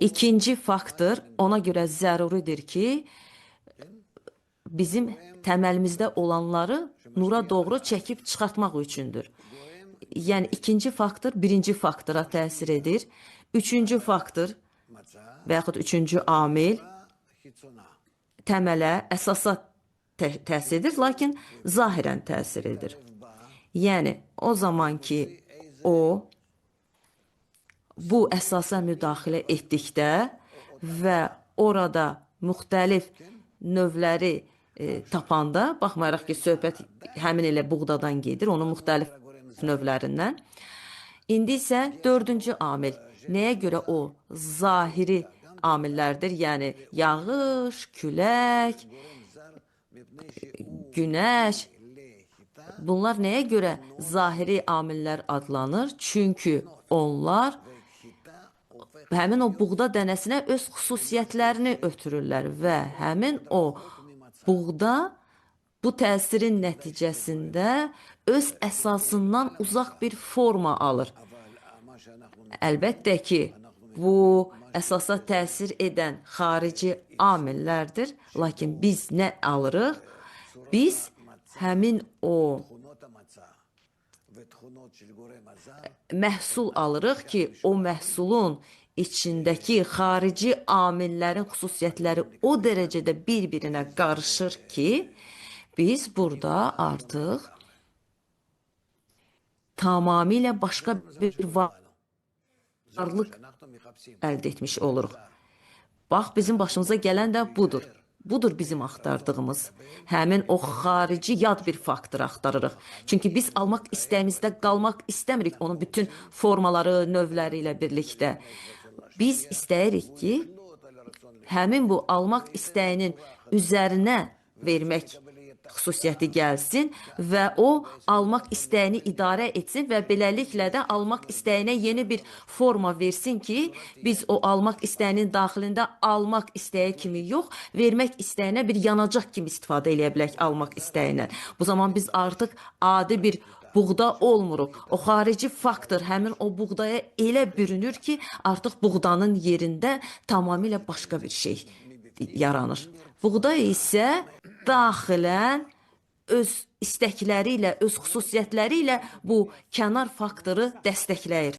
İkinci faktor ona görə zəruridir ki, bizim təməlimizdə olanları nura doğru çəkib çıxartmaq üçündür. Yəni ikinci faktor birinci faktora təsir edir. Üçüncü faktor və yaxud üçüncü amil təmələ, əsasa təsir edir, lakin zahirən təsir edir. Yəni o zaman ki o bu əsasa müdaxilə etdikdə və orada müxtəlif növləri tapanda, baxmayaraq ki, söhbət həmin elə buğdadan gedir, onun müxtəlif növlərindən. İndi isə dördüncü amil. Nəyə görə o zahiri amillərdir? Yəni yağış, külək, günəş. Bunlar nəyə görə zahiri amillər adlanır? Çünki onlar həmin o buğda dənəsinə öz xüsusiyyətlərini ötürürlər və həmin o buğda bu təsirin nəticəsində öz əsasından uzaq bir forma alır. Əlbəttə ki, bu əsasa təsir edən xarici amillərdir. Lakin biz nə alırıq? Biz həmin o məhsul alırıq ki, o məhsulun içindəki xarici amillərin xüsusiyyətləri o dərəcədə bir-birinə qarışır ki, biz burada artıq tamamilə başqa bir varlıq əldə etmiş oluruq. Bax, bizim başımıza gələn də budur. Budur bizim axtardığımız. Həmin o xarici yad bir faktor axtarırıq. Çünki biz almaq istəyimizdə qalmaq istəmirik onun bütün formaları, növləri ilə birlikdə. Biz istəyirik ki, həmin bu almaq istəyinin üzərinə vermək xüsusiyyəti gəlsin və o almaq istəyini idarə etsin və beləliklə də almaq istəyinə yeni bir forma versin ki, biz o almaq istəyinin daxilində almaq istəyi kimi yox, vermək istəyinə bir yanacaq kimi istifadə eləyə bilək almaq istəyindən. Bu zaman biz artıq adi bir buğda olmuruq. O xarici faktor həmin o buğdaya elə bürünür ki, artıq buğdanın yerində tamamilə başqa bir şey yaranır. Buğda isə daxilən öz istəkləri ilə, öz xüsusiyyətləri ilə bu kənar faktoru dəstəkləyir.